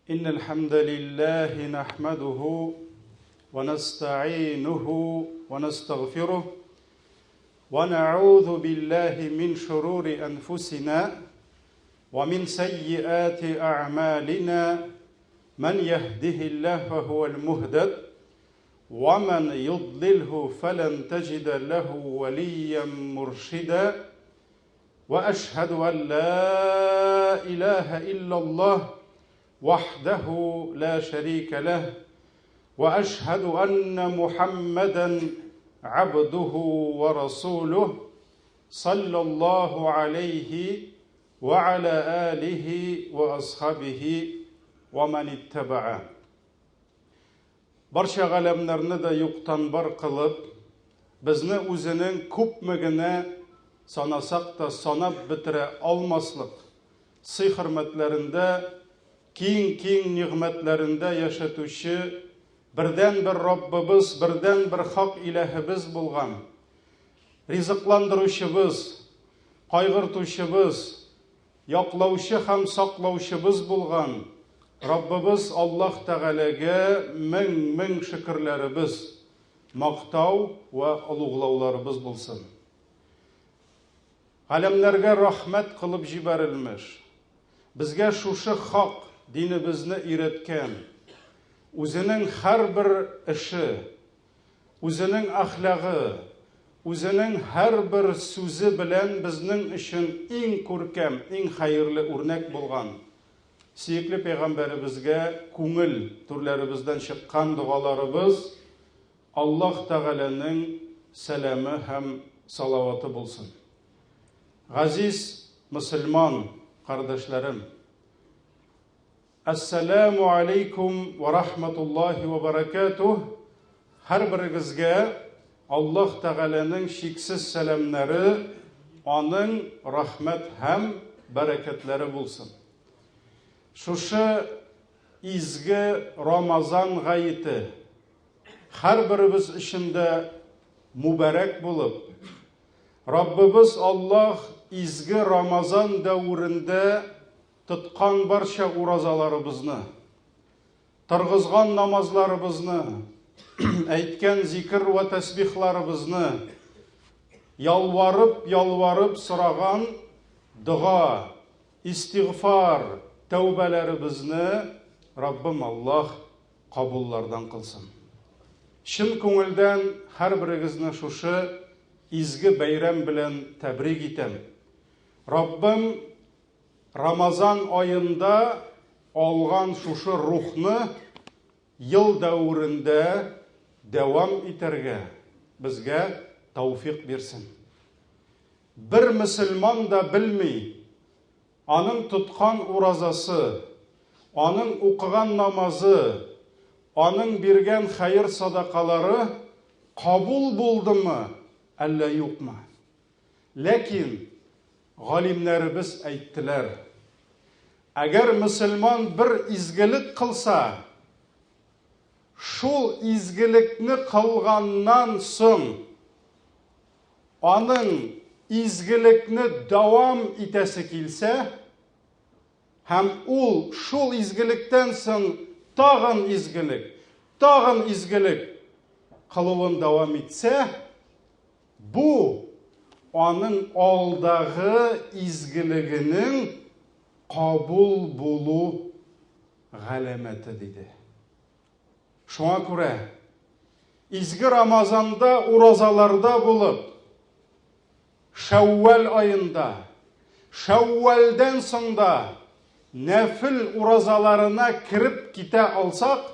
إن الحمد لله نحمده ونستعينه ونستغفره ونعوذ بالله من شرور أنفسنا ومن سيئات أعمالنا من يهده الله فهو المهدد ومن يضلله فلن تجد له وليا مرشدا واشهد ان لا اله الا الله وحده لا شريك له واشهد ان محمدا عبده ورسوله صلى الله عليه وعلى اله واصحابه ومن اتبعه Барча галәмнәрне дә юктан бар кылып, безне үзенең күпме генә санасак та санап бетерә алмаслык сый-хөрмәтләрендә, киң-киң нигъмәтләрендә яшәтүче бердәнбер Раббыбыз, бердәнбер хак иләһебез булган, ризыкландыручыбыз, кайгыртучыбыз, Яклаучы һәм саклаучыбыз булган Раббыбыз Аллаһ Тәгаләгә мең-мең шөкерләребез, мактау вә олуглауларыбыз булсын. Галәмнәргә рәхмәт кылып җибәрелмеш, безгә шушы хак динебезне өйрәткән, үзенең һәрбер эше, Үзенең әхлагы, үзенең һәрбер сүзе белән безнең өчен иң күркәм, иң хәерле үрнәк булган сөекле пәйгамбәребезгә күңел түрләребездән чыккан догаларыбыз, Аллаһ Тәгаләнең сәламе һәм салаваты булсын. Газиз мөселман кардәшләрем! Әссәләмү алейкум вә рахматуллаһи вә бәрәкәтүһ. Һәрберегезгә Аллаһ Тәгаләнең чиксез сәламнәре, аның рәхмәт һәм бәрәкәтләре булсын. Шушы изге Рамазан гаете һәрберебез өчен дә мубәрәк булып, Раббыбыз Аллаһ изге Рамазан дәверендә Тоткан барча уразаларыбызны, торгызган намазларыбызны, әйткән зикер вә тәсбихларыбызны, ялварып-ялварып сораган дога, истигъфар, тәүбәләребезне Раббым Аллаһ кабуллардан кылсын. Чын күңелдән һәрберегезне шушы изге бәйрәм белән тәбрик итәм. Раббым Рамазан аенда алган шушы рухны ел дәверендә дәвам итәргә безгә тәүфик бирсен. Бер мөселман да белми, аның тоткан уразасы, аның укыган намазы, аның биргән хәер-садакалары кабул булдымы, әллә юкмы? Ләкин галимнәребез әйттеләр, әгәр мөселман бер изгелек кылса, шул изгелекне кылганнан соң аның изгелекне дәвам итәсе килсә, һәм ул шул изгелектән соң тагын изгелек, тагын изгелек кылуын дәвам итсә, Бу аның алдагы изгелегенең кабул булу галәмәте, диде. Шуңа күрә изге Рамазанда уразаларда булып, Шәүвәл аенда, Шәүвәлдән соң да нәфел уразаларына кереп китә алсак,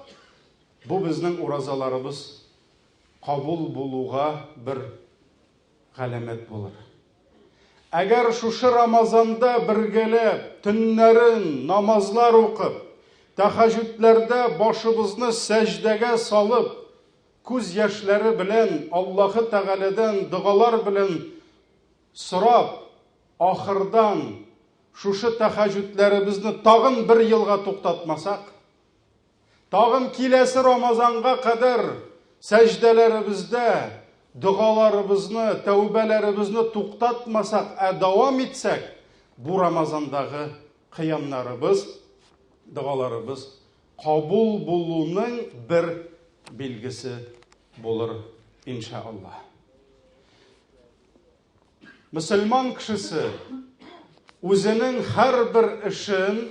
бу безнең уразаларыбыз кабул булуга бер галәмәт булыр. Әгәр шушы Рамазанда бергәләп, төннәрен намазлар укып, тәхәҗүдләрдә башыбызны сәҗдәгә салып, күз яшьләре белән Аллаһы Тәгаләдән догалар белән сорап, ахырдан шушы тәхәҗүдләребезне тагын бер елга туктатмасак, Тагын киләсе Рамазанга кадәр сәҗдәләребездә догаларыбызны, тәүбәләребезне туктатмасак, ә дәвам итсәк, бу Рамазандагы кыямнарыбыз, догаларыбыз кабул булуның бер билгесе булыр, иншааллаһ. Мөселман кешесе үзенең һәрбер эшен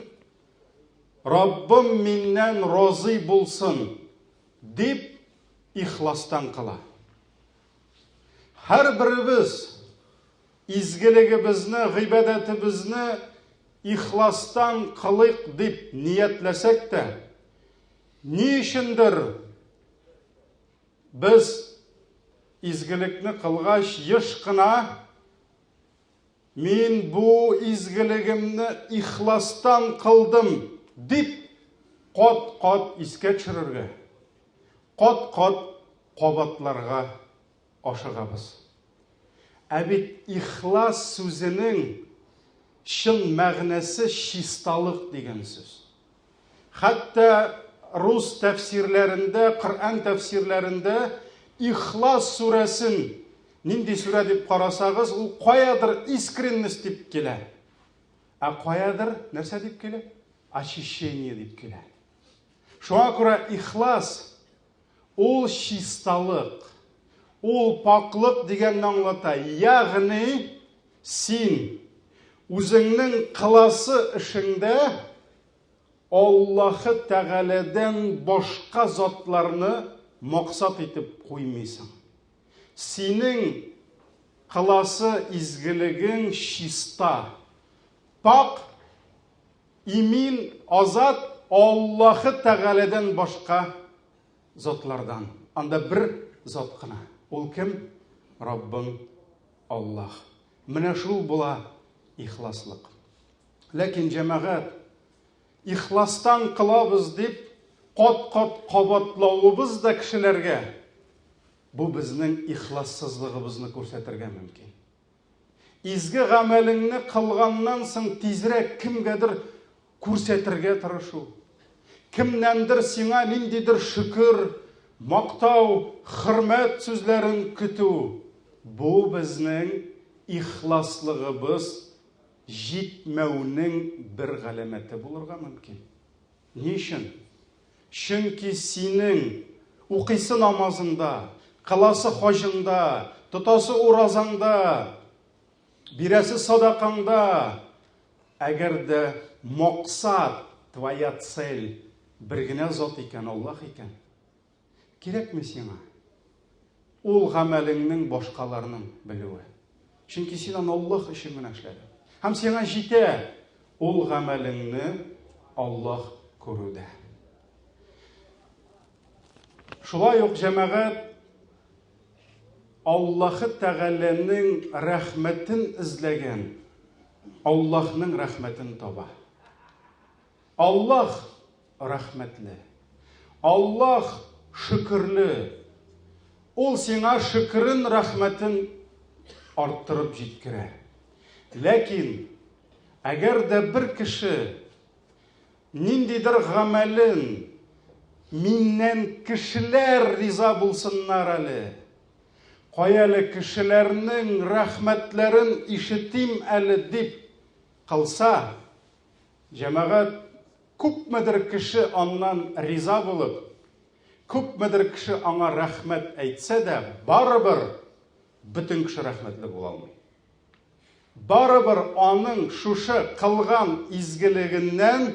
Раббым миннән разый булсын дип ихластан кыла. Һәрберебез изгелегебезне, гыйбадәтебезне ихластан кылыйк дип ниятләсәк тә, ни өчендер без изгелекне кылгач еш кына Мин бу изгелегемне ихластан кылдым дип кат-кат искә төшерергә, кат-кат кабатларга ашыгабыз. Ә бит ихлас сүзенең чын мәгънәсе чисталык дигән сүз. Хәтта рус тәфсирләрендә, Коръән тәфсирләрендә Ихлас сүрәсен нинди сүрә дип карасагыз, ул каядыр искренность дип килә. Ә каядыр нәрсә дип килә? Очищение дип килә. Шуңа күрә ихлас ул чисталык, ул пакълык дигәнне аңлата. Ягъни син үзеңнең кыласы эшеңдә Аллаһы Тәгаләдән башка затларны максат итеп куймыйсың. Синең кыласы изгелегең чиста, пакь, имин, азат Аллаһы Тәгаләдән башка затлардан. Анда бер зат кына. Ул кем? Раббың Аллаһ. Менә шул була ихласлык. Ләкин җәмәгать, ихластан кылабыз дип, кат-кат кабатлавыбыз да кешеләргә бу безнең ихлассызлыгыбызны күрсәтергә мөмкин. Изге гамәлеңне кылганнан соң тизрәк кемгәдер күрсәтергә тырышу, кемнәндер сиңа ниндидер шөкер, мактау, хөрмәт сүзләрен көтү, бу безнең ихласлыгыбыз җитмәүнең бер галәмәте булырга мөмкин. Ни өчен? Чөнки синең укыйсы намазыңда, кыласы хаҗыңда, тотасы уразаңда, бирәсе садакаңда, әгәр дә максат, твоя цель бер генә зат икән, Аллаһ икән, Кирәкми сиңа ул гамәлеңнең башкаларның белүе. Чөнки син аны Аллаһ өчен генә эшләдең. Һәм сиңа җитә ул гамәлеңне Аллаһ күрүдә. Шулай ук җәмәгать Аллаһы Тәгаләнең рәхмәтен эзләгән Аллаһның рәхмәтен таба. Аллаһ рәхмәтле. Аллаһ шөкерле. Ул сиңа шөкерен, рәхмәтен арттырып җиткерә. Ләкин әгәр дә бер кеше ниндидер гамәлен миннән кешеләр риза булсыннар әле, кая әле кешеләрнең рәхмәтләрен ишетим әле дип кылса, Җәмәгать, күпмедер кеше аннан риза булып, күпмедер кеше аңа рәхмәт әйтсә дә, барыбер бөтен кеше рәхмәтле була алмый. Барыбер аның шушы кылган изгелегеннән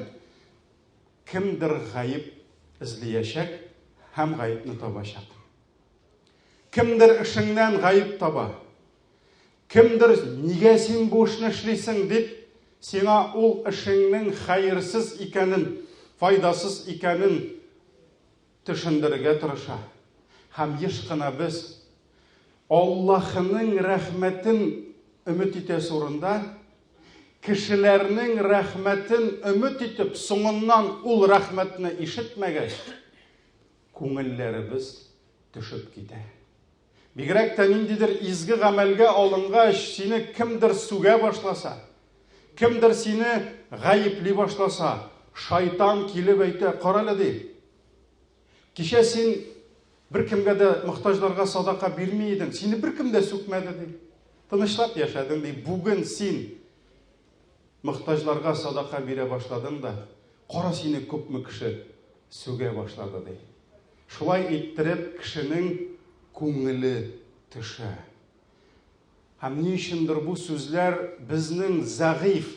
кемдер гаеп эзлиячәк һәм гаепне табачак. Кемдер эшеңнән гаеп таба. Кемдер, нигә син бу эшне эшлисең, дип, сиңа ул эшеңнең хәерсез икәнен, файдасыз икәнен төшендерергә тырыша. Һәм еш кына без Аллаһының рәхмәтен өмет итәсе урында, кешеләрнең рәхмәтен өмет итеп, соңыннан ул рәхмәтне ишетмәгәч, күңелләребез төшеп китә. Бигрәк тә ниндидер изге гамәлгә алынгач, сине кемдер сүгә башласа, кемдер сине гаепли башласа, шайтан килеп әйтә, карале ди. Кичә син беркемгә дә мохтаҗларга садака бирми идең, сине беркем дә сүкмәде ди. Тынычлап яшәдең ди. Бүген син мохтаҗларга садака бирә башладың да, кара сине күпме кеше. сүгә башлады, ди. Шулай иттереп, кешенең күңеле төшә. Һәм ни өчендер бу сүзләр безнең зәгыйфь,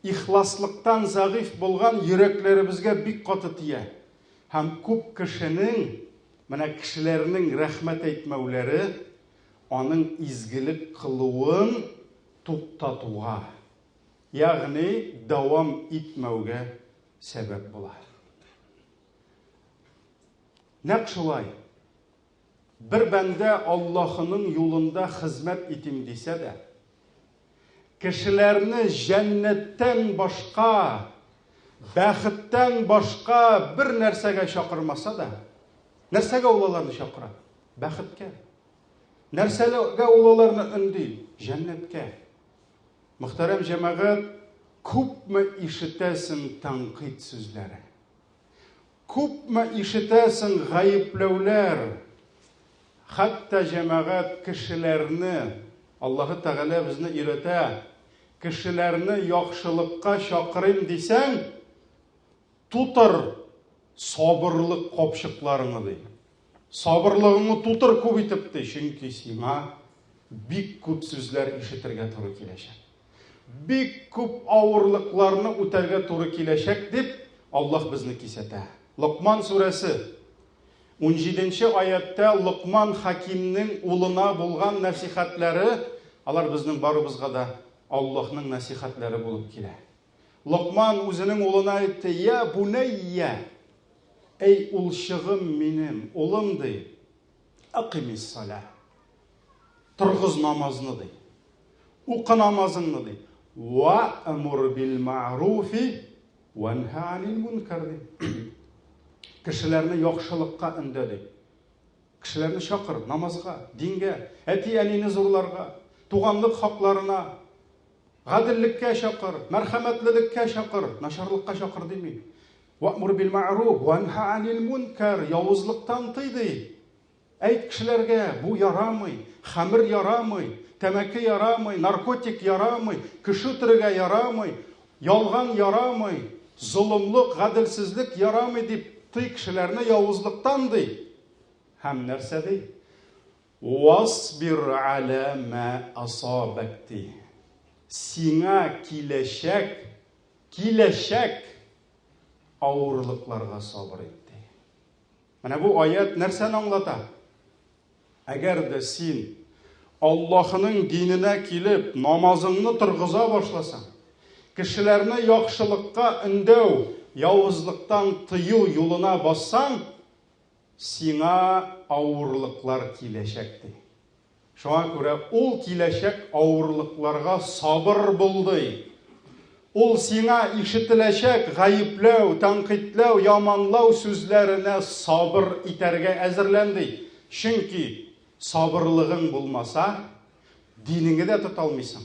ихласлыктан зәгыйфь булган йөрәкләребезгә бик каты тия. Һәм күп кешенең, менә кешеләрнең рәхмәт әйтмәүләре аның изгелек кылуын туктатуга, ягъни дәвам итмәүгә сәбәп була. Нәкъ шулай, бер бәндә Аллаһының юлында хезмәт итим дисә дә, кешеләрне җәннәттән башка, бәхеттән башка бер нәрсәгә чакырмаса да, нәрсәгә ул аларны чакыра? Бәхеткә. Нәрсәгә ул аларны өнди? Җәннәткә. Мөхтәрәм җәмәгать, күпме ишетәсең тәнкыйть сүзләре. Күпме ишетәсең гаепләүләр. Хәтта җәмәгать кешеләрне, Аллаһы Тәгалә безне өйрәтә, кешеләрне яхшылыкка чакырыйм дисәң, тутыр сабырлык капчыкларыңны ди. Сабырлыгыңны тутыр күп итеп ди, чөнки сиңа бик күп сүзләр ишетергә туры киләчәк. Бик күп авырлыкларны үтәргә туры киләчәк дип Аллаһ безне кисәтә. Локман сүрәсе 17 нче аятьтә Локман хакимнең улына булган нәсихәтләре, алар безнең барыбызга да Аллаһның нәсихәтләре булып килә. Локман үзенең улына әйтте: "Я бунәйя, әй улчыгым минем, улым ди, акимис сала. Торгыз намазны ди. Укы намазыңны ди. Ва'мур бил ма'руфи ванһа анил мункар ди. Кешеләрне яхшылыкка өндә ди. Кешеләрне чакыр намазга, дингә, әти-әнине зурларга, туганлык хакларына, гаделлеккә чакыр, мәрхәмәтлелеккә чакыр, начарлыкка чакыр дими. Ва'мур бил ма'руф ванһа анил мункар, явызлыктан тый ди. Әйт кешеләргә, бу ярамый, хәмер ярамый, тәмәке ярамый, наркотик ярамый, кеше үтерергә ярамый, ялган ярамый, золымлык, гаделсезлек ярамый дип тый кешеләрне явызлыктан ди. Һәм нәрсә ди? Васбир аля ма асабак ди. Сиңа киләчәк, киләчәк авырлыкларга сабыр ит ди. Менә бу аять нәрсәне аңлата? Әгәр дә син Аллаһының диненә килеп, намазыңны торгыза башласаң, кешеләрне яхшылыкка өндәү, явызлыктан тыю юлына бассаң, сиңа авырлыклар киләчәк ди. Шуңа күрә ул киләчәк авырлыкларга сабыр бул, ди. Ул сиңа ишетеләчәк гаепләү, тәнкыйтьләү, яманлау сүзләренә сабыр итәргә әзерлән, ди. Чөнки сабырлыгың булмаса, динеңне дә тота алмыйсың,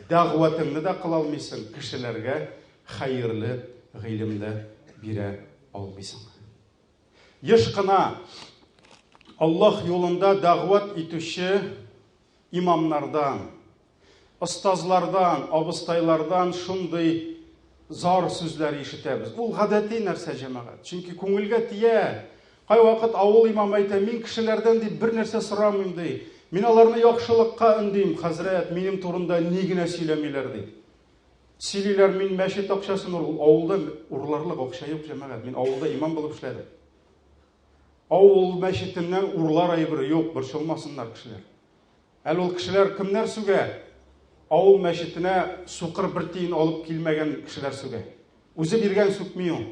дәгъватыңны да кыла алмыйсың, кешеләргә хәерле гыйлем дә бирә алмыйсың. Еш кына Аллаһ юлында дәгъват итүче имамнардан, остазлардан, абыстайлардан шундый зар сүзләр ишетәбез. Ул гадәти нәрсә, җәмәгать. Чөнки күңелгә тия. Кайвакыт авыл имамы әйтә, мин кешеләрдән дип бер нәрсә сорамыйм ди. Мин аларны яхшылыкка өндим, хәзрәт, минем турында ни генә сөйләмиләр ди. Сөйлиләр, мин мәчет акчасын ур, авылда урларлык акча юк, җәмәгать. Мин авылда имам булып эшләдем. Авыл мәчетеннән урлар әйбер юк, борчылмасыннар кешеләр. Әле ул кешеләр кемнәр сүгә? Авыл мәчетенә сукыр бер тиен алып килмәгән кешеләр сүгә. Үзе биргән сүкми ул.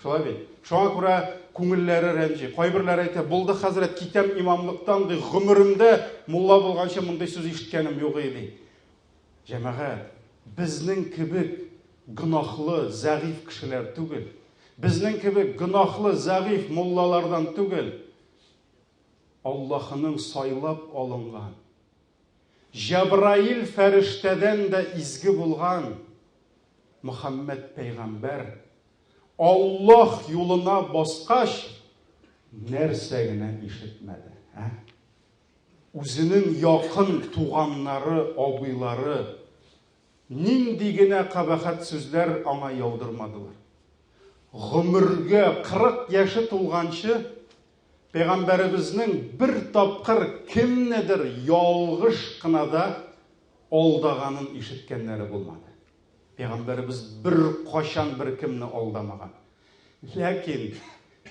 Шулай бит. Шуңа күрә күңелләре рәнҗи. Кайберләре әйтә, булды хәзрәт, китәм имамлыктан, ди, гомеремдә мулла булганчы мондый сүз ишеткәнем юк иде, ди. Җәмәгать, безнең кебек гөнаһлы, зәгыйфь кешеләр түгел. Безнең кебек гөнаһлы, зәгыйфь муллалардан түгел. Аллаһының сайлап алынган, Җәбраил фәрештәдән дә изге булган Мөхәммәд пәйгамбәр Аллаһ юлына баскач, нәрсә генә ишетмәде, ә? Үзенең якын туганнары, абыйлары нинди генә кабахәт сүзләр аңа яудырмадылар. Гомергә 40 яше тулганчы пәйгамбәребезнең бер тапкыр кемнедер ялгыш кына да алдаганын ишеткәннәре булмады. Пәйгамбәребез беркайчан беркемне алдамаган. Ләкин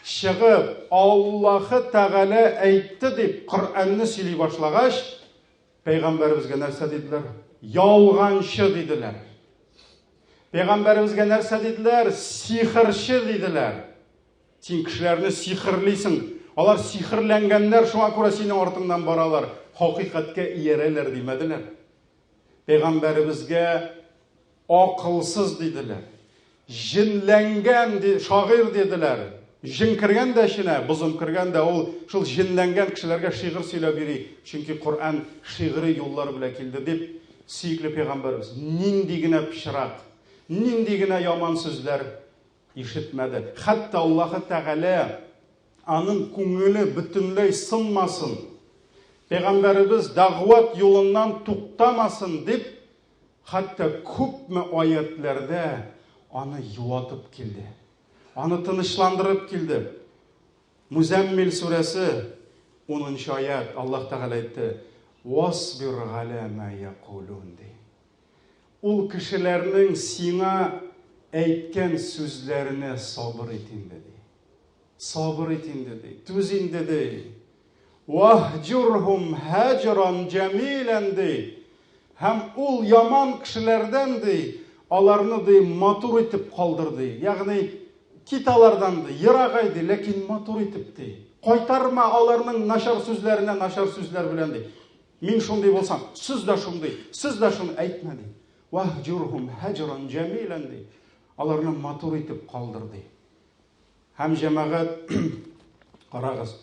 чыгып, Аллаһы Тәгалә әйтте дип Коръәнне сөйли башлагач, пәйгамбәребезгә нәрсә диделәр? Ялганчы диделәр. Пәйгамбәребезгә нәрсә диделәр? Сихерче диделәр. Син кешеләрне сихерлисең. Алар сихерләнгәннәр, шуңа күрә синең артыңнан баралар. Хакыйкатькә иярәләр димәделәр. Пәйгамбәребезгә акылсыз диделәр. Җенләнгән ди, шагыйрь диделәр. Җен кергән дә эченә, бозым кергән дә, ул шул җенләнгән кешеләргә шигырь сөйләп йөри, чөнки Коръән шигъри юллар белән килде дип, сөекле пәйгамбәребез нинди генә пычрак, нинди генә яман сүзләр ишетмәде. Хәтта Аллаһы Тәгалә аның күңеле бөтенләй сынмасын, пәйгамбәребез дәгъват юлыннан туктамасын дип, хәтта күпме аятләрдә аны юатып килде. Аны тынычландырып килде. Музәммил сүрәсе 10 аят Аллаһ Тәгалә әйтте: "Васбир галя ма якулун" ди. Ул кешеләрнең сиңа әйткән сүзләренә сабыр ит инде, ди. Сабыр ит инде, ди. Түз инде, ди. Ваһҗурһум һаҗран җәмилән, ди. Һәм ул яман кешеләрдән, ди, аларны, ди, матур итеп калдыр, ди. Ягъни, кит алардан, ди, ерагай, ди, ләкин матур итеп, ди. Кайтарма аларның начар сүзләренә начар сүзләр белән, ди. Мин шундый булсам, сез дә шундый, сез дә шундый әйтмә, ди. Ваһҗурһум һаҗран җәмилән, ди. Аларны матур итеп калдыр, ди. Һәм җәмәгать, карагыз,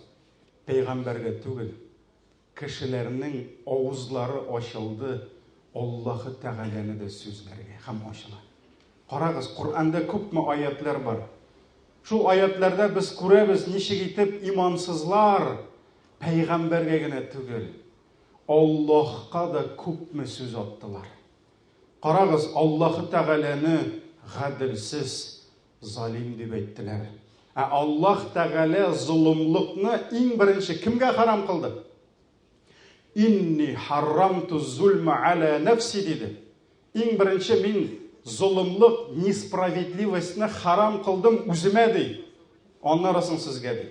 пәйгамбәргә түгел, кешеләрнең авызлары ачылды Аллаһы Тәгаләне дә сүзләргә һәм ачыла. Карагыз, Коръәндә күпме аятлар бар. Шул аятларда без күрәбез, ничек итеп имансызлар Пәйгамбәргә генә түгел, Аллаһка да күпме сүз аттылар. Карагыз, Аллаһы Тәгаләне гаделсез, залим дип әйттеләр. Ә Аллаһ Тәгалә золымлыкны иң беренче кемгә харам кылды? Инни харрамту зульма аля нәфси диде. Иң беренче мин золымлык, несправедливостьны харам кылдым үземә ди. Аннары соң сезгә ди.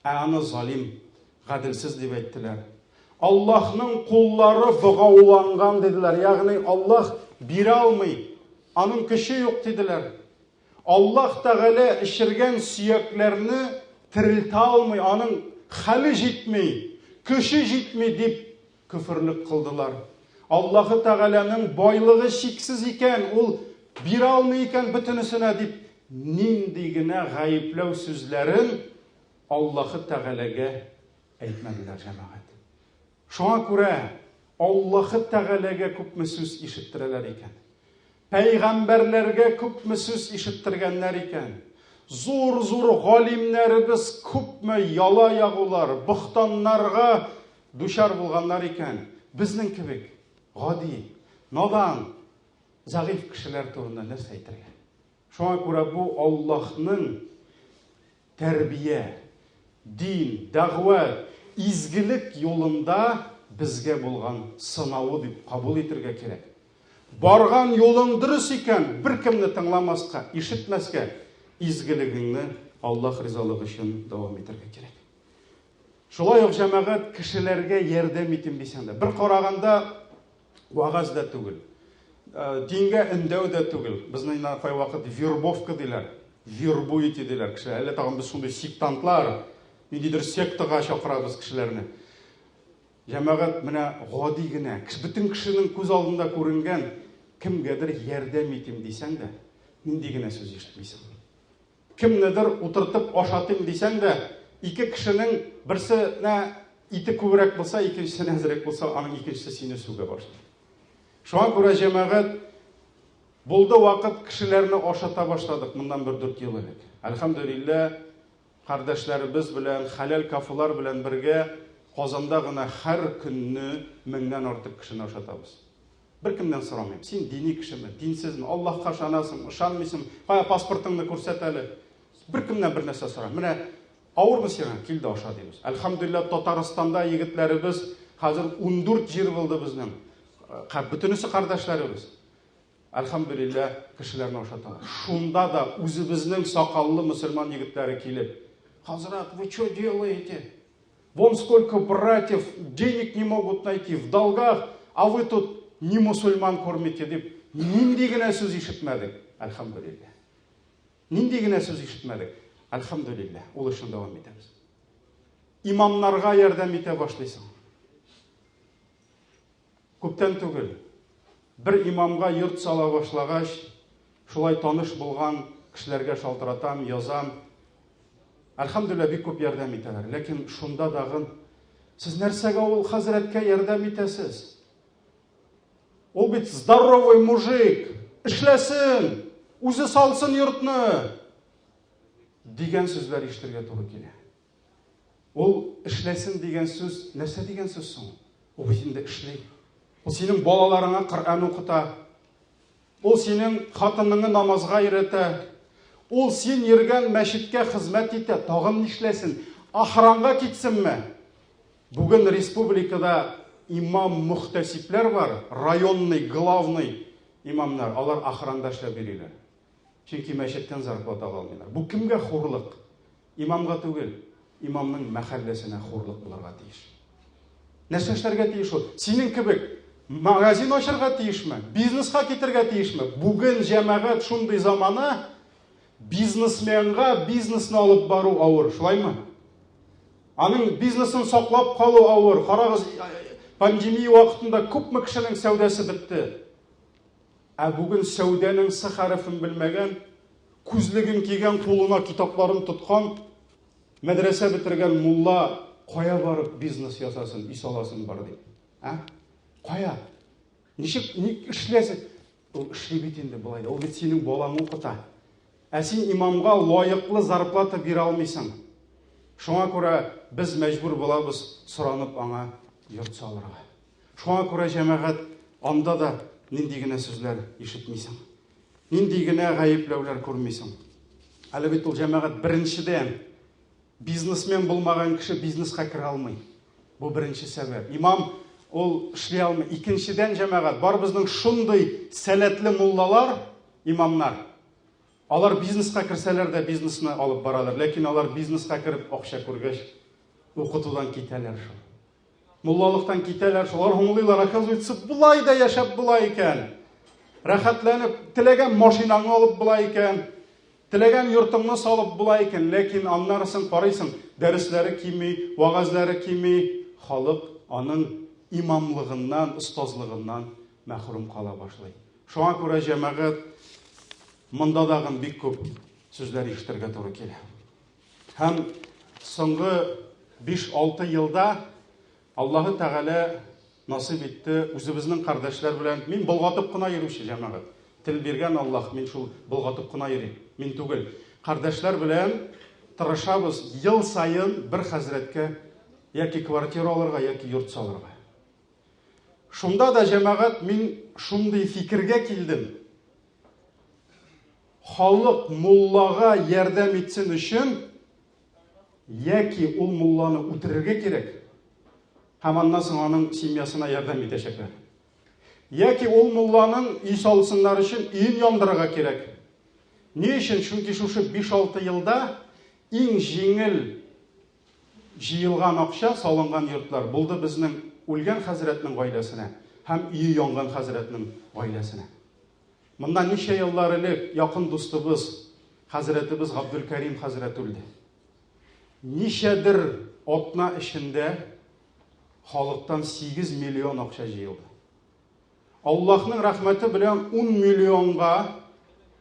Ә аны залим, гаделсез дип әйттеләр. Аллаһның куллары богауланган диделәр. Ягъни Аллаһ бирә алмый, аның көче юк диделәр. Аллаһ Тәгалә эчергән сөякләрне терелтә алмый, аның хәле җитми, көче җитми дип көферлек кылдылар. Аллаһы Тәгаләнең байлыгы чиксез икән, ул бирә алмый икән бөтенесенә дип нинди генә гаепләү сүзләрен Аллаһы Тәгаләгә әйтмәделәр, җәмәгать. Шуңа күрә Аллаһы Тәгаләгә күпме сүз ишеттерәләр икән. Пәйгамбәрләргә күпме сүз ишеттергәннәр икән. Зур-зур галимнәребез күпме яла ягулар, бохтаннарга дучар булганнар икән. Безнең кебек гади, надан, зәгыйфь кешеләр турында нәрсә әйтергә? Шуңа күрә бу Аллаһның тәрбия, дин, дәгъват, изгелек юлында безгә булган сынавы дип кабул итергә кирәк. Барган юлың дөрес икән, беркемне тыңламаска, ишетмәскә, изгелегеңне Аллаһ ризалыгы өчен дәвам итәргә кирәк. Шулай ук җәмәгать кешеләргә ярдәм итим дисәң дә, бер караганда вагаз да түгел, дингә өндәү дә түгел. Безне инде кайвакыт вербовка диләр, вербуете диләр кешеләр. Әллә тагын без шундый сектантлар, ниндидер сектага чакырабыз кешеләрне. Җәмәгать менә гади генә, бөтен кешенең күз алдында күренгән кемгәдер ярдәм итим дисәң дә, нинди генә сүз ишетмисең. Кемнедер утыртып ашатыйм дисәң дә, ике кешенең берсенә ите күбрәк булса, икенчесенә әзрәк булса, аның икенчесе сине сүгә башлый. Шуңа күрә җәмәгать булды вакыт кешеләрне ашата башладык моннан бер 4 ел элек. Әлхәмдүлилләһ, кардәшләребез белән, хәләл кафелар белән бергә Казанда гына һәр көнне меңнән артык кешене ашатабыз. Беркемнән сорамыйм. Син дини кешеме, динсезме, Аллаһка ышанасың, ышанмыйсың, кая паспортыңны күрсәт әле. Беркемнән бер нәрсә сорамыйм. Менә авырмы сиңа? Кил дә аша дибез. Әлхәмдүлилләһ, Татарстанда егетләребез хәзер 14 җир булды безнең. Бөтенесе кардәшләребез. Әлхәмдүлилләһ, кешеләрне ашаталар. Шунда да үзебезнең сакаллы мөселман егетләре килеп, Хазрат, вы что делаете? Вон сколько братьев денег не могут найти, в долгах, а вы тут не мусульман кормите, дип, нинди генә сүз ишетмәдек, әлхәмдүлилләһ. Нинди генә сүз ишетмәдек, әлхәмдүлилләһ, ул эшне дәвам итәбез. Имамнарга ярдәм итә башлыйсың. Күптән түгел, бер имамга йорт сала башлагач, шулай таныш булган кешеләргә шалтыратам, язам. Әлхәмдүлилләһ, бик күп ярдәм итәләр. Ләкин шунда дагын, сез нәрсәгә ул хәзрәткә ярдәм итәсез? Ул бит здоровый мужик, эшләсен, үзе салсын йортны, дигән сүзләр ишетергә туры килә. Ул эшләсен дигән сүз нәрсә дигән сүз соң? Ул бит инде эшли. Ул синең балаларыңа Коръән укыта. Ул синең хатыныңны намазга өйрәтә. Ул син йөргән мәчеткә хезмәт итә. Тагын нишләсен? Охранга китсенме? Бүген республикада имам-мөхтәсибләр бар, районный, главный имамнар. Алар охранда эшләп йөриләр. Чөнки мәчеттән зарплата ала алмыйлар. Бу кемгә хурлык? Имамга түгел, имамның мәхәлләсенә хурлык булырга тиеш. Нәрсә эшләргә тиеш ул? Синең кебек магазин ачырга тиешме? Бизнеска китергә тиешме? Бүген җәмәгать шундый замана, бизнесменга бизнесны алып бару авыр, шулаймы? Аның бизнесын саклап калу авыр. Карагыз, пандемия вакытында күпме кешенең сәүдәсе бетте. Ә бүген сәүдәнең С хәрефен белмәгән, күзлеген кигән, кулына китапларын тоткан, мәдрәсә бетергән мулла кая барып бизнес ясасын, өй саласын бар дип? Ә? Кая? Ничек ник эшләсен? Ул эшли бит инде болай да. Ул бит синең балаңны укыта. Ә син имамга лаеклы зарплата бирә алмыйсың. Шуңа күрә без мәҗбүр булабыз соранып аңа йорт салырга. Шуңа күрә, җәмәгать, анда да нинди генә сүзләр ишетмисең. Нинди генә гаепләүләр күрмисең. Әле бит ул җәмәгать беренчедән бизнесмен булмаган кеше бизнеска керә алмый. Бу беренче сәбәп. Имам ул эшли алмый. Икенчедән, җәмәгать, бар безнең шундый сәләтле муллалар, имамнар. Алар бизнеска керсәләр дә бизнесны алып баралар, ләкин алар бизнеска кереп акча күргәч, укытудан китәләр шул. Муллалыктан китәләр, шулар аңлыйлар, оказывается, болай да яшәп була икән. Рәхәтләнеп, теләгән машинаңны алып була икән, теләгән йортыңны салып була икән, ләкин аннарысын карыйсың, дәресләре кими, вәгазьләре кими, халык аның имамлыгыннан, остазлыгыннан мәхрүм кала башлый. Шуңа күрә җәмәгать монда дагын бик күп сүзләр ишетергә туры килә. Һәм соңгы 5-6 елда Аллаһы Тәгалә насыйп итте үзебезнең кардәшләр белән. Мин болгатып кына йөрүче җәмәгать. Тел биргән Аллаһ, мин шул болгатып кына йөрим. Мин түгел. Кардәшләр белән тырышабыз ел саен бер хәзрәткә яки квартира алырга, яки йорт салырга. Шунда да җәмәгать мин шундый фикергә килдем. Халык муллага ярдәм итсен өчен яки ул мулланы үтерергә кирәк, һәм аннан соң аның семьясына ярдәм итәчәкләр. Яки ул мулланың өй салсыннар өчен өен яндырырга кирәк. Ни өчен? Чөнки шушы 5-6 елда иң җиңел җыелган акча салынган йортлар булды безнең үлгән хәзрәтнең гаиләсенә һәм өе янган хәзрәтнең гаиләсенә. Моннан ничә еллар элек якын дустыбыз, хәзрәтебез Габделкәрим хәзрәт үлде. Ничәдер атна эчендә халыктан 8 миллион акча җыелды. Аллаһның рәхмәте белән 10 миллионга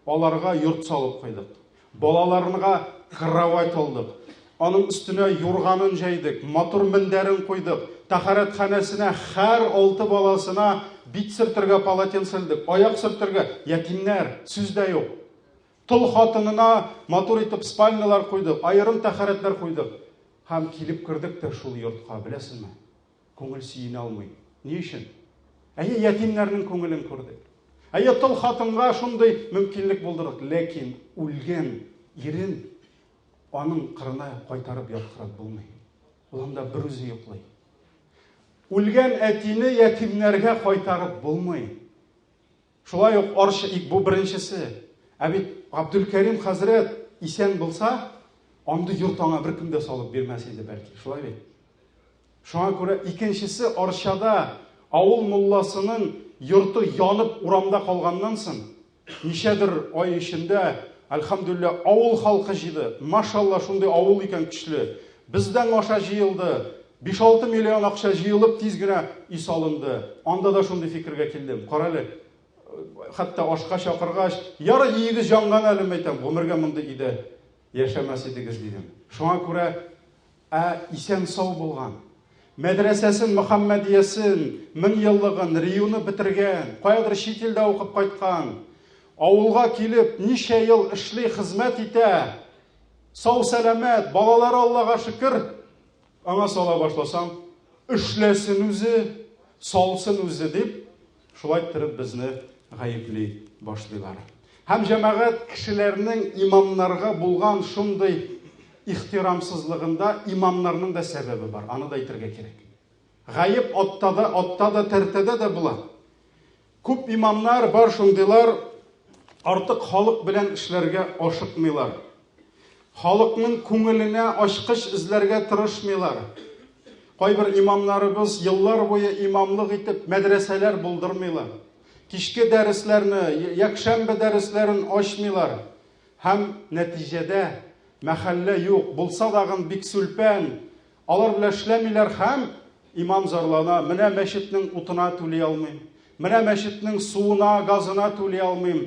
аларга йорт салып куйдык. Балаларына кровать алдык. Аның өстенә юрганын җәйдек, матур мендәрен куйдык. Тәһарәтханәсенә һәр алты баласына бит сөртергә полотенце элдек, аяк сөртергә, ятимнәр, сүз дә юк. Тол хатынына матур итеп спальнялар куйдык, аерым тәһарәтләр куйдык. Һәм килеп кердек тә шул йортка, беләсезме? Күңел сөенә алмый. Ни өчен? Әйе, ятимнәрнең күңелен күрдек. Әйе, тол хатынга шундый мөмкинлек булдырдык, ләкин үлгән ирен аның кырына кайтарып яткырып булмый. Ул анда бер үзе йоклый. Үлгән әтине ятимнәргә кайтарып булмый. Шулай ук Арча, бу беренчесе. Ә бит Габдулкәрим хәзрәт исән булса, андый йорт аңа беркем дә салып бирмәс иде бәлки. Шулай бит? Шуңа күрә икенчесе Арчада авыл мулласының йорты янып урамда калганнан соң, ничәдер ай эчендә, әлхәмдүлилләһ, авыл халкы җыйды. Машалла, шундый авыл икән көчле. Бездән аша җыелды. 5-6 миллион акча җыелып, тиз генә өй салынды. Анда да шундый фикергә килдем. Карале, хәтта ашка чакыргач, ярый өегез янган әле, мәйтәм, гомергә мондый өйдә яшәмәс идегез, дидем. Шуңа күрә, ә исән-сау булган, мәдрәсәсен, Мөхәммәдиясен, меңьеллыгын, РИУны бетергән, каядыр чит илдә укып кайткан, авылга килеп, ничә ел эшли, хезмәт итә, сау-сәламәт, балалары Аллага шөкер, Аңа сала башласаң, эшләсен үзе, салсын үзе дип, шулай иттереп безне гаепли башлыйлар. Һәм җәмәгать кешеләрнең имамнарга булган шундый ихтирамсызлыгында имамнарның да сәбәбе бар, аны да әйтергә кирәк. Гаеп атта да, атта да, тәртәдә дә була. Күп имамнар бар шундыйлар, артык халык белән эшләргә ашыкмыйлар. Халыкның күңеленә ачкыч эзләргә тырышмыйлар. Кайбер имамнарыбыз еллар буе имамлык итеп мәдрәсәләр булдырмыйлар. Кичке дәресләрне, якшәмбе дәресләрен ачмыйлар. Һәм нәтиҗәдә мәхәллә юк, булса дагын бик сүлпән, Алар белән эшләмиләр һәм имам зарлана, менә мәчетнең утына түли алмыйм, менә мәчетнең суына, газына түли алмыйм.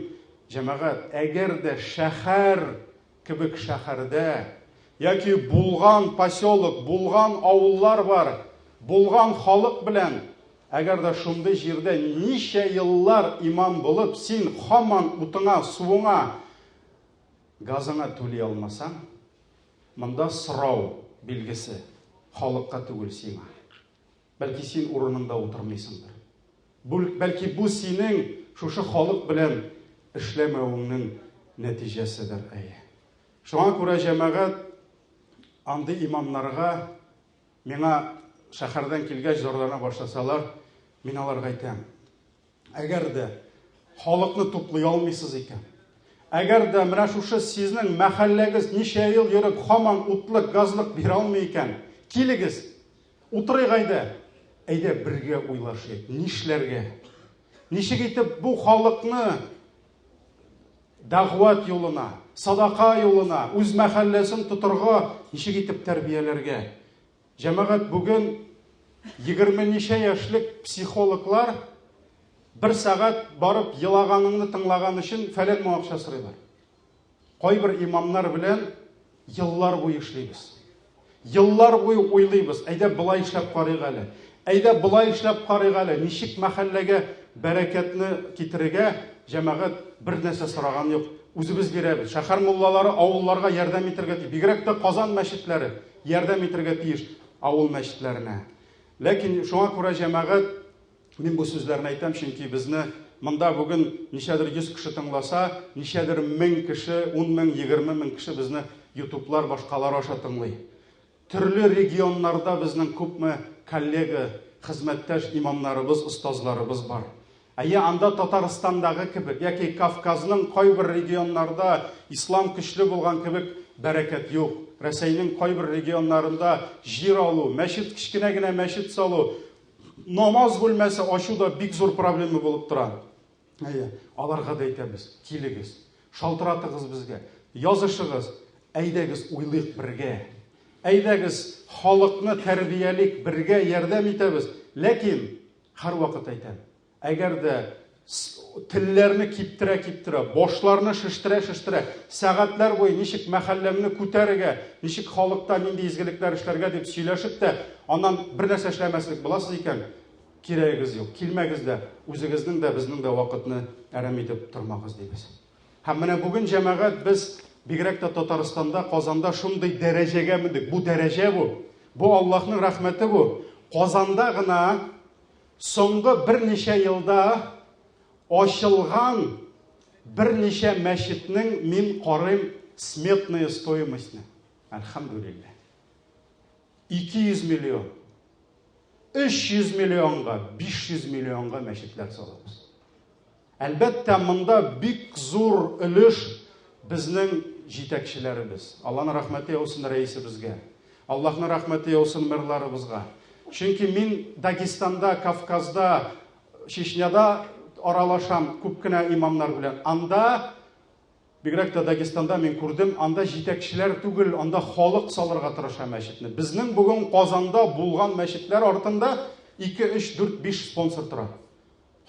Җәмәгать, әгәр дә шәһәр кебек шәһәрдә яки булган поселок, булган авыллар бар, булган халык белән, әгәр дә шундый җирдә ничә еллар имам булып, син һаман утыңа, суыңа, газыңа түли алмасаң, Монда сорау билгесе, халыкка түгел, сиңа. Бәлки син урыныңда утырмыйсыңдыр. Бәлки бу синең шушы халык белән эшләмәвеңнең нәтиҗәседер, әйе. Шуңа күрә җәмәгать андый имамнарга миңа шәһәрдән килгәч зарлана башласалар, мин аларга әйтәм. Әгәр дә халыкны туплый алмыйсыз икән, әгәр дә менә шушы сезнең мәхәлләгез ничә ел йөреп һаман утлык, газлык бирә алмый икән, килегез, утырыйк әйдә, әйдә бергә уйлашыйк, нишләргә? Ничек итеп бу халыкны дәгъват юлына, садака юлына, үз мәхәлләсен тотырга ничек итеп тәрбияләргә? Җәмәгать, бүген егерме ничә яшьлек психологлар бер сәгать барып елаганыңны тыңлаган өчен фәлән мең акча сорыйлар. Кайбер имамнар белән еллар буе эшлибез. Еллар буе уйлыйбыз, әйдә болай эшләп карыйк әле. Әйдә болай эшләп карыйк әле, ничек мәхәлләгә бәрәкәтне китерергә, җәмәгать бер нәрсә сораган юк. Үзебез бирәбез. Шәһәр муллалары авылларга ярдәм итәргә тиеш. Бигрәк тә Казан мәчетләре. Ярдәм итәргә тиеш авыл мәчетләренә. Ләкин шуңа күрә җәмәгать, мин бу сүзләрне әйтәм, чөнки безне монда бүген ничәдер 100 кеше тыңласа, ничәдер мең кеше, 10 мең, 20 мең кеше безне ютублар, башкалар аша тыңлый. Төрле регионнарда безнең күпме коллега, хезмәттәш имамнарыбыз, остазларыбыз бар. Әйе, анда Татарстандагы кебек яки Кавказның кайбер регионнарда ислам көчле булган кебек бәрәкәт юк. Рәсәйнең кайбер регионнарында җир алу, мәчет, кечкенә генә мәчет салу, намаз бүлмәсе ачу да бик зур проблема булып тора. Әйе, аларга да әйтәбез, килегез, шалтыратыгыз безгә, язышыгыз, әйдәгез уйлыйк бергә. Әйдәгез халыкны тәрбиялик, бергә ярдәм итәбез. Ләкин Һәрвакыт әйтәм, әгәр дә телләрне киптерә-киптерә, башларны шештерә-шештерә, сәгатьләр буе ничек мәхәлләмне күтәрергә, ничек халыкта нинди изгелекләр эшләргә дип сөйләшеп тә, аннан бер нәрсә эшләмәслек буласыз икән, кирәгегез юк, килмәгез дә, үзегезнең дә, безнең дә вакытны әрәм итеп тормагыз, дибез. Һәм менә бүген, җәмәгать, без бигрәк тә Татарстанда, Казанда шундый дәрәҗәгә мендек. Бу дәрәҗә бу. Бу Аллаһның рәхмәте бу. Казанда гына Соңгы берничә елда ачылган берничә мәчетнең мин карыйм сметная стоимостьны. Әлхәмдүлилләһ. 200 миллион, 300 миллионга, 500 миллионга мәчетләр салабыз. Әлбәттә, монда бик зур өлеш безнең җитәкчеләребез. Алланың рәхмәте яусын рәисебезгә. Аллаһның рәхмәте яусын мэрларыбызга. Чөнки мин Дагестанда, Кавказда, Чечняда аралашам күп кенә имамнар белән. Анда бигрәк тә Дагестанда мин күрдем, анда җитәкчеләр түгел, анда халык салырга тырыша мәчетне. Безнең бүген Казанда булган мәчетләр артында 2, 3, 4, 5 спонсор тора.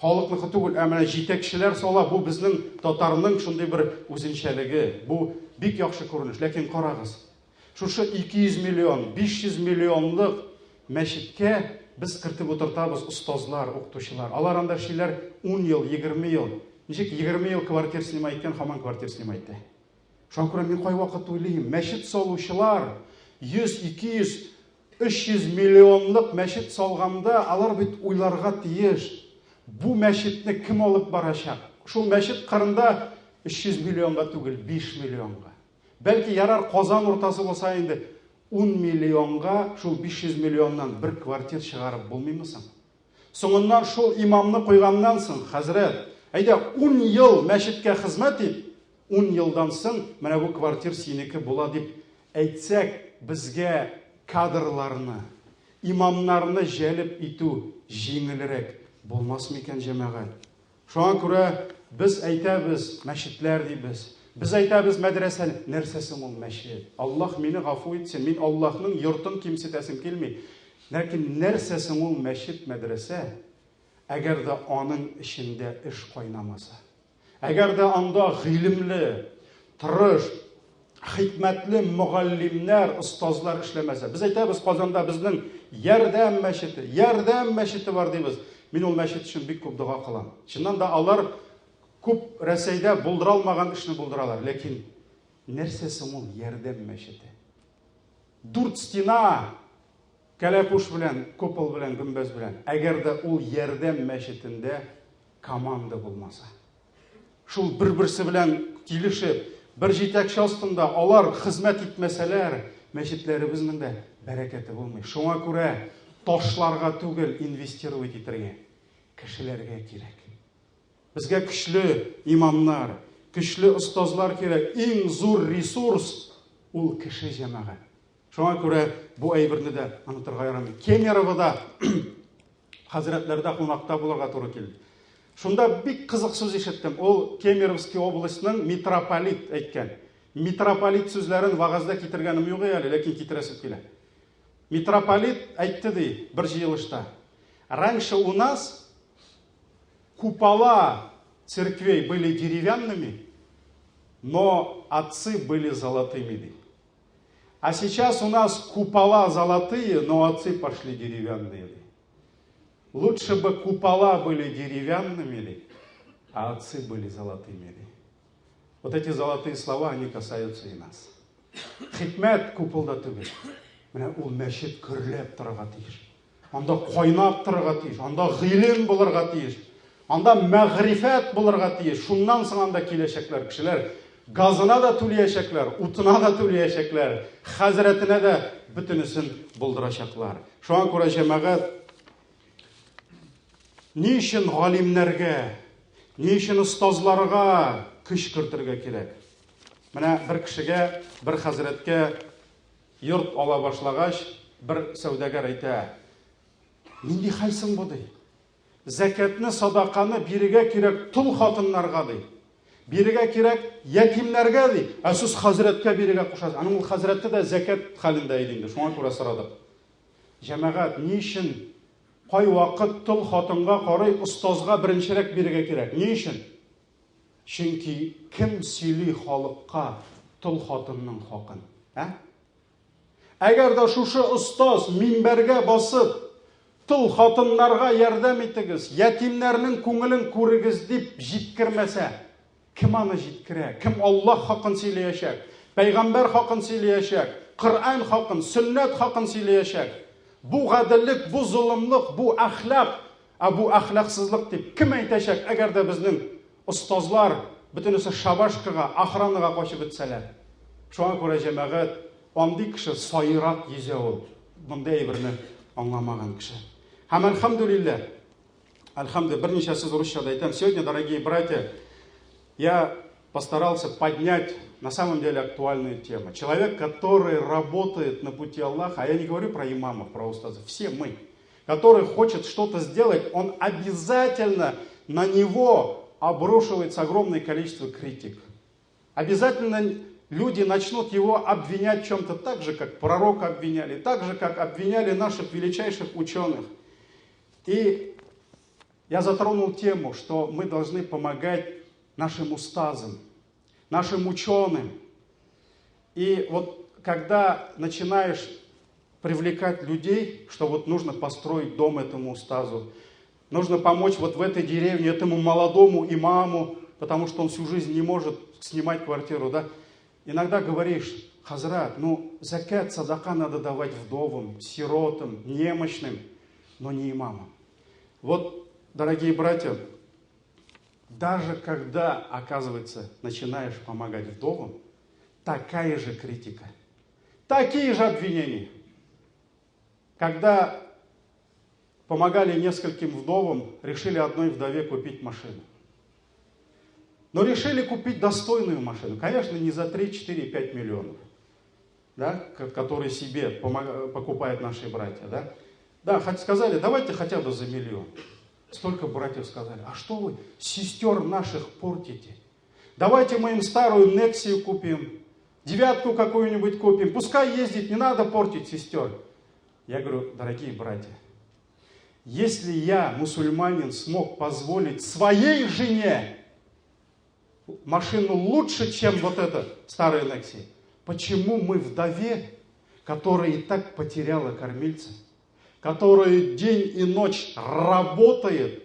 Халыкныкы түгел, ә менә җитәкчеләр сала, бу безнең татарның шундый бер үзенчәлеге. Бу бик яхшы күренеш. Ләкин карагыз, шушы 200 миллион, 500 миллионлык мәчеткә без кертеп утыртабыз остазлар, укытучылар. Алар анда эшлиләр 10 ел, 20 ел. Ничек 20 ел квартир снимать иткән, һаман квартир снимать итә. Шуңа күрә мин кайвакыт уйлыйм, мәчет салучылар 100, 200, 300 миллионлык мәчет салганда, алар бит уйларга тиеш, бу мәчетне кем алып барачак? Шул мәчет кырында 300 миллионга түгел, 5 миллионга. Бәлки ярар Казан уртасы булса инде 10 миллионга шул 500 миллионнан бер квартир чыгарып булмыймы соң? Соңыннан шул имамны куйганнан соң, хәзрәт, әйдә 10 ел мәчеткә хезмәт ит, 10 елдан соң менә бу квартир синеке була дип әйтсәк, безгә кадрларны, имамнарны җәлеп итү җиңелрәк булмас микән, җәмәгать? Шуңа күрә без әйтәбез, мәчетләр дибез. Без әйтәбез, мәдрәсә. Нәрсә соң ул мәчет? Аллаһ мине гафу итсен, мин Аллаһның йортын кимсетәсем килми. Ләкин нәрсә соң ул мәчет, мәдрәсә, әгәр дә аның эчендә эш кайнамаса? Әгәр дә анда гыйлемле, тырыш, хикмәтле мөгаллимнәр, остазлар эшләмәсә. Без әйтәбез, Казанда безнең Ярдәм мәчете, Ярдәм мәчете бар дибез. Мин ул мәчет өчен бик күп дога кылам. Чыннан да алар күп Рәсәйдә булдыра алмаган эшне булдыралар. Ләкин нәрсә соң ул Ярдәм мәчете? Дүрт стена кәләпүш белән, купол белән, гөмбәз белән. Әгәр дә ул Ярдәм мәчетендә команда булмаса. Шул бер-берсе белән килешеп, бер җитәкче астында алар хезмәт итмәсәләр, мәчетләребезнең дә бәрәкәте булмый. Шуңа күрә ташларга түгел, инвестировать итәргә, кешеләргә кирәк. Безгә көчле имамнар, көчле остазлар кирәк. Иң зур ресурс ул кеше җәмәгать. Шуңа күрә бу әйберне дә онытырга ярамый. Кемеровода хәзрәтләрдә кунакта булырга туры килде. Шунда бик кызык сүз ишеттем. Ул Кемеровский областьның митрополит әйткән. Митрополит сүзләрен вагазда китергәнем юк әле, ләкин китерәсем килә. Митрополит әйтте ди бер җыелышта. Раньше у нас купола церквей были деревянными, но отцы были золотыми. Ди. А сейчас у нас купола золотые, но отцы пошли деревянные. Лучше бы купола были деревянными, а отцы были золотыми. Вот эти золотые слова, они касаются и нас. Хикмәт куполда түгел. Менә ул мәчет гөрләп торырга тиеш. Анда кайнап торырга тиеш, анда гыйлем булырга тиеш, анда мәгърифәт булырга тиеш. Шуннан соң анда киләчәкләр кешеләр. Газына да түләячәкләр, утына да түләячәкләр, хәзрәтенә дә бөтенесен булдырачаклар. Шуңа күрә җәмәгать ни өчен галимнәргә, ни өчен остазларга көч кертергә кирәк? Менә бер кешегә, бер хәзрәткә Йорт ала башлагач, бер сәүдәгәр әйтә, Нинди хәл соң бу, ди. Зәкәтне, садаканы бирергә кирәк тол хатыннарга, ди. Бирергә кирәк ятимнәргә, ди. Ә сез хәзрәткә бирергә кушасыз. Аның ул хәзрәте дә зәкәт хәлендә иде инде, шуңа күрә сорадык. Җәмәгать, ни өчен кайвакыт тол хатынга карый остазга беренчерәк бирергә кирәк? Ни өчен? Чөнки кем сөйли халыкка тол хатынның хакын? Ә? Әгәр дә шушы остаз минбәргә басып, тол хатыннарга ярдәм итегез, ятимнәрнең күңелен күрегез дип җиткермәсә, кем аны җиткерә? Кем Аллаһ хакын сөйләячәк? Пәйгамбәр хакын сөйләячәк? Коръән хакын, сөннәт хакын сөйләячәк? Бу гаделлек, бу золымлык, бу әхлак. Ә бу әхлаксызлык дип кем әйтәчәк, әгәр дә безнең остазлар бөтенесе шабашкага, охранага качып бетсәләр? Шуңа күрә, җәмәгать, андый кеше саерак йөзә ул, мондый әйберне аңламаган кеше. Һәм әлхәмдүлилләһ, әлхәмдү, берничә сүз русча да әйтәм. Сегодня, дорогие братья, я постарался поднять на самом деле актуальную тему. Человек, который работает на пути Аллаха, а я не говорю про имамов, про устазов, все мы, который хочет что-то сделать, он обязательно на него обрушивается огромное количество критик. Обязательно люди начнут его обвинять в чем-то так же, как пророка обвиняли, так же, как обвиняли наших величайших ученых. И я затронул тему, что мы должны помогать нашим устазам, нашим ученым. И вот когда начинаешь привлекать людей, что вот нужно построить дом этому устазу, нужно помочь вот в этой деревне этому молодому имаму, потому что он всю жизнь не может снимать квартиру, да? Иногда говоришь, хазрат, ну закят, садака надо давать вдовам, сиротам, немощным, но не имамам. Вот, дорогие братья, даже когда, оказывается, начинаешь помогать вдовам, такая же критика, такие же обвинения. Когда помогали нескольким вдовам, решили одной вдове купить машину. Но решили купить достойную машину. Конечно, не за 3, 4, 5 миллионов, да, которые себе покупают наши братья. Да? Да, хоть сказали, давайте хотя бы за миллион. Столько братьев сказали, а что вы сестер наших портите? Давайте мы им старую Нексию купим, девятку какую-нибудь купим. Пускай ездит, не надо портить сестер. Я говорю, дорогие братья, если я, мусульманин, смог позволить своей жене машину лучше, чем вот эта старая Нексия, почему мы вдове, которая и так потеряла кормильца, которая день и ночь работает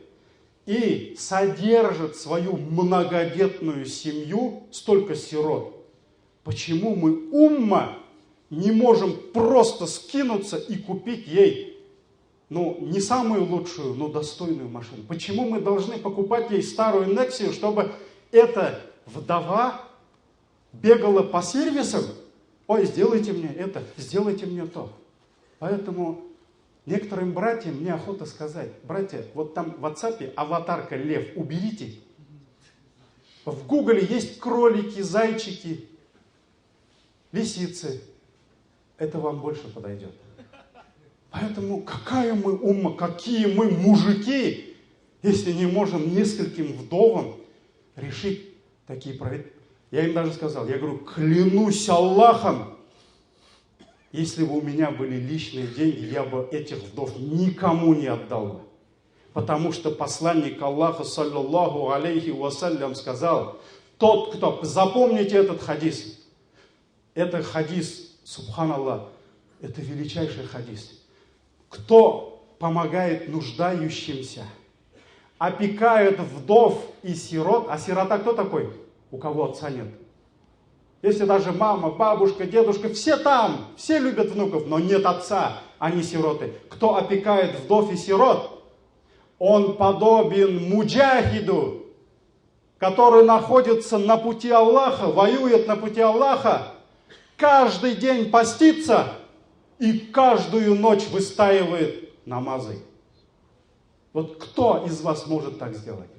и содержит свою многодетную семью, столько сирот, почему мы умма не можем просто скинуться и купить ей, ну, не самую лучшую, но достойную машину? Почему мы должны покупать ей старую Нексию, чтобы эта вдова бегала по сервисам? Ой, сделайте мне это, сделайте мне то. Поэтому некоторым братьям мне охота сказать: братья, вот там в WhatsApp аватарка лев, уберите. В Гугле есть кролики, зайчики, лисицы. Это вам больше подойдет. Поэтому какая мы умма, какие мы мужики, если не можем нескольким вдовам решить такие проблемы. Я им даже сказал, я говорю, клянусь Аллахом, если бы у меня были личные деньги, я бы этих вдов никому не отдал бы. Потому что посланник Аллаха, саллаллаху алейхи вассалям, сказал, тот, кто, запомните этот хадис, это хадис, субханаллах, это величайший хадис. Кто помогает нуждающимся, опекает вдов и сирот, а сирота кто такой? У кого отца нет. Если даже мама, бабушка, дедушка, все там, все любят внуков, но нет отца, они сироты. Кто опекает вдов и сирот, он подобен муджахиду, который находится на пути Аллаха, воюет на пути Аллаха, каждый день постится и каждую ночь выстаивает намазы. Вот кто из вас может так сделать?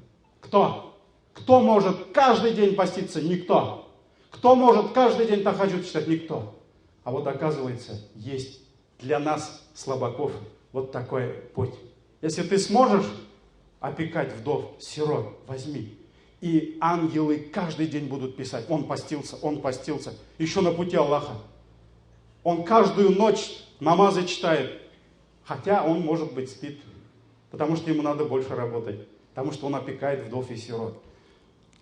Кто? Кто может каждый день поститься? Никто. Кто может каждый день тахаджуд читать? Никто. А вот оказывается, есть для нас, слабаков, вот такой путь. Если ты сможешь опекать вдов, сирот, возьми. И ангелы каждый день будут писать: он постился, еще на пути Аллаха. Он каждую ночь намазы читает, хотя он, может быть, спит, потому что ему надо больше работать, потому что он опекает вдов и сирот.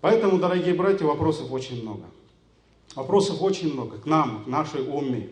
Поэтому, дорогие братья, вопросов очень много. Вопросов очень много к нам, к нашей умме.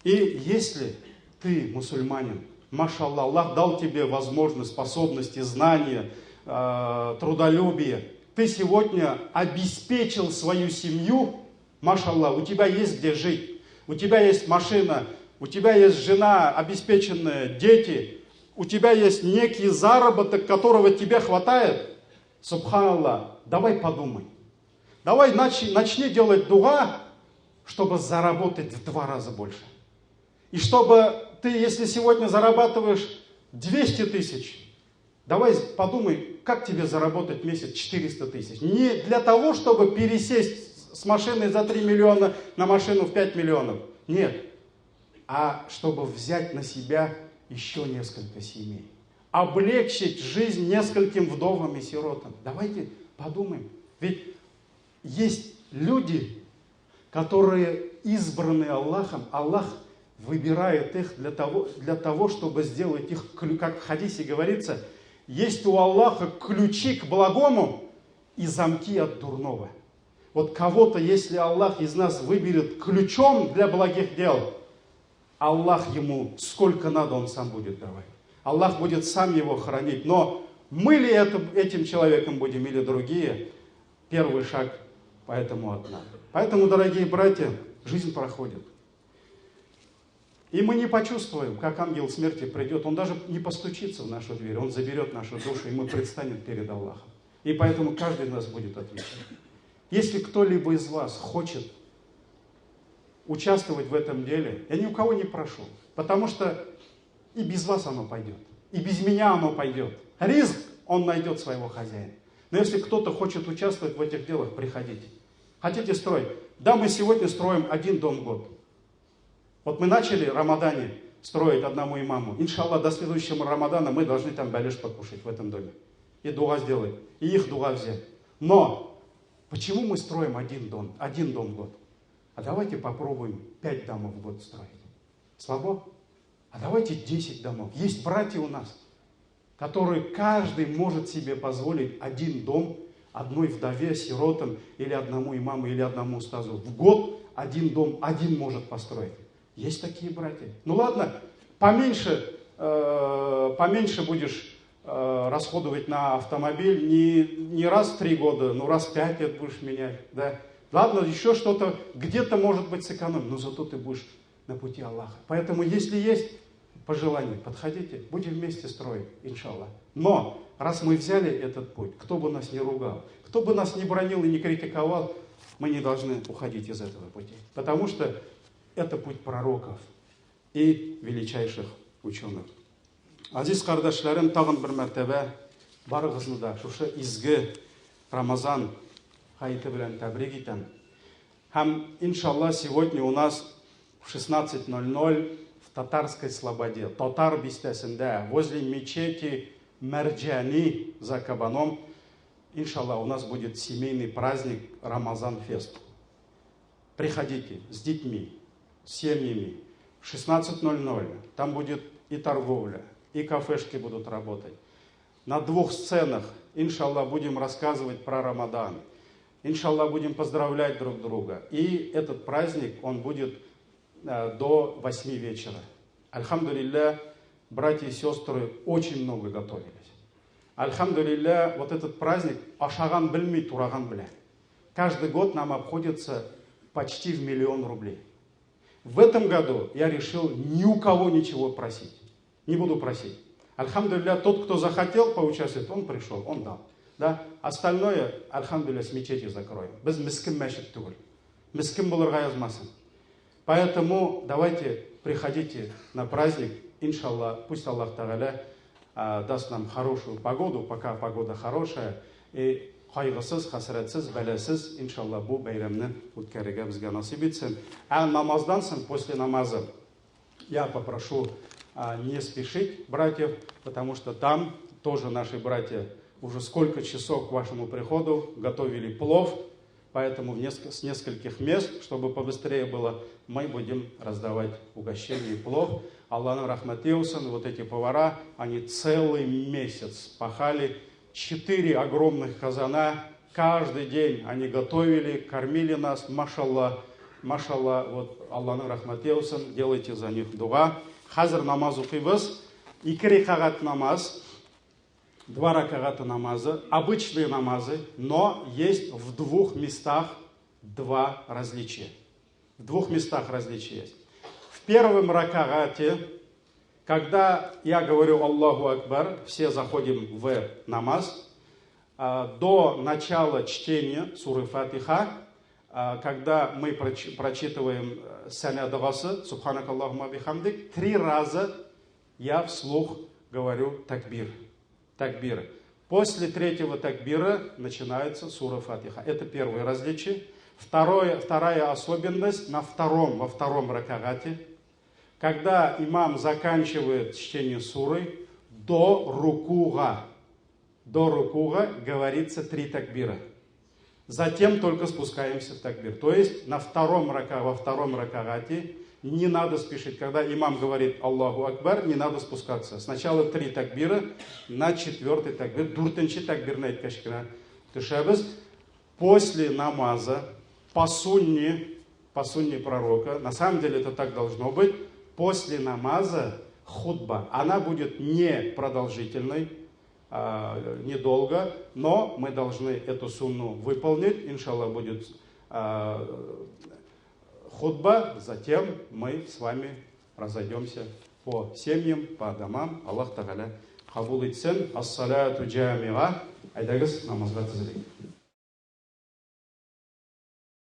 И если ты мусульманин, машаллах, Аллах дал тебе возможность, способности, знания, трудолюбие, ты сегодня обеспечил свою семью, машаллах, у тебя есть где жить, у тебя есть машина, у тебя есть жена обеспеченная, дети, У тебя есть некий заработок, которого тебе хватает. Субханаллах, давай подумай. Давай начни делать дуа, чтобы заработать в 2 раза больше. И чтобы ты, если сегодня зарабатываешь 200 тысяч, давай подумай, как тебе заработать в месяц 400 тысяч. Не для того, чтобы пересесть с машины за 3 миллиона на машину в 5 миллионов. Нет. А чтобы взять на себя еще несколько семей. Облегчить жизнь нескольким вдовам и сиротам. Давайте подумаем. Ведь есть люди, которые избраны Аллахом. Аллах выбирает их для того, чтобы сделать их, как в хадисе говорится, есть у Аллаха ключи к благому и замки от дурного. Вот кого-то, если Аллах из нас выберет ключом для благих дел, Аллах ему сколько надо, он сам будет давать. Аллах будет сам его хранить. Но мы ли этим человеком будем или другие, первый шаг поэтому от нас. Поэтому, дорогие братья, жизнь проходит. И мы не почувствуем, как ангел смерти придет. Он даже не постучится в нашу дверь, он заберет нашу душу, и мы предстанем перед Аллахом. И поэтому каждый из нас будет отвечать. Если кто-либо из вас хочет участвовать в этом деле, я ни у кого не прошу, потому что и без вас оно пойдет, и без меня оно пойдет. Ризк, он найдет своего хозяина. Но если кто-то хочет участвовать в этих делах, приходите. Хотите строить? Да, мы сегодня строим 1 дом в год. Вот мы начали в Рамадане строить одному имаму. Иншаллах, до следующего Рамадана мы должны там балеш покушать в этом доме. И дуа сделать, и их дуа взять. Но почему мы строим один дом в год? А давайте попробуем 5 домов в год строить. Слабо? А давайте 10 домов. Есть братья у нас, которые каждый может себе позволить 1 дом одной вдове, сиротам, или одному имаму, или одному устазу. В год 1 дом один может построить. Есть такие братья. Ну ладно, поменьше будешь расходовать на автомобиль, не раз в 3 года, но раз в 5 лет будешь менять. Да? Ладно, еще что-то где-то может быть сэкономить, но зато ты будешь на пути Аллаха. Поэтому, если есть пожелания, подходите, будем вместе строить, иншаллах. Но раз мы взяли этот путь, кто бы нас ни ругал, кто бы нас ни бронил и не критиковал, мы не должны уходить из этого пути. Потому что это путь пророков и величайших ученых. Азиз кардәшләрем, тагын бер мәртәбә барыгызны да шушы изге Рамазан гаете белән тәбрик итәм. Һәм, иншалла, сегодня у нас в 16:00 в Татарской Слободе, Татар бистәсендә, возле мечети Мәрҗани за кабаном, иншалла, у нас будет семейный праздник Рамазан Фест. Приходите с детьми, с семьями. В 16:00 там будет и торговля, и кафешки будут работать. На 2 сценах, иншалла, будем рассказывать про Рамадан. Иншалла, будем поздравлять друг друга. И этот праздник, он будет до 8 вечера. Альхамдулилля, братья и сестры очень много готовились. Альхамдулилля, вот этот праздник ашаган белми, тураган белә. Каждый год нам обходится почти в 1 000 000 рублей. В этом году я решил ни у кого ничего просить. Не буду просить. Альхамдулилля, тот, кто захотел поучаствовать, он пришел, он дал. Да? Остальное, альхамдулилля, с мечети закроем. Без мескен мәчет түгел. Мескен булырга язмасын. Поэтому давайте приходите на праздник. Иншаллах, пусть Аллах Тааля даст нам хорошую погоду, пока погода хорошая. И кайгысыз, хәсрәтсез, бәласез, иншаллах, бу бәйрәмне үткәрергә безгә насыйп итсен. Ә намаздан соң, после намаза, я попрошу не спешить братьев, потому что там тоже наши братья уже сколько часов к вашему приходу готовили плов, поэтому с нескольких мест, чтобы побыстрее было, мы будем раздавать угощение и плов. Аллахның рәхмәте булсын, вот эти повара, они целый месяц пахали, 4 огромных казана, каждый день они готовили, кормили нас, машалла, машалла, вот Аллахның рәхмәте булсын, делайте за них дуа. Хәзер намаз укыйбыз, 2 рәкәгать намаз, 2 ракагата намаза, обычные намазы, но есть в 2 местах 2 различия. В 2 местах различия есть. В первом ракагате, Когда я говорю «Аллаху Акбар», все заходим в намаз. До начала чтения суры Фатиха, когда мы прочитываем сәнә догасы, سبحانك اللهم وبحمدك, три раза я вслух говорю такбир. Такбир. После третьего такбира начинается сура Фатиха. Это первое различие. Вторая особенность во втором ракагате, когда имам заканчивает чтение суры, до рукуга говорится три такбира. Затем только спускаемся в такбир. То есть во втором ракагате не надо спешить. Когда имам говорит «Аллаху Акбар», не надо спускаться. Сначала три такбира, на четвертый такбир, дүртенче такбирны әйткәч кенә төшәбез. После намаза, по сунне пророка, на самом деле это так должно быть, после намаза хутба, она будет не продолжительной, недолго, но мы должны эту сунну выполнить. Иншаллах, будет хутба, затем мы с вами разойдемся по семьям, по домам. Аллаһ Тәгалә кабул итсен. الصلاة جامعة. Әйдәгез, намазга тезелик.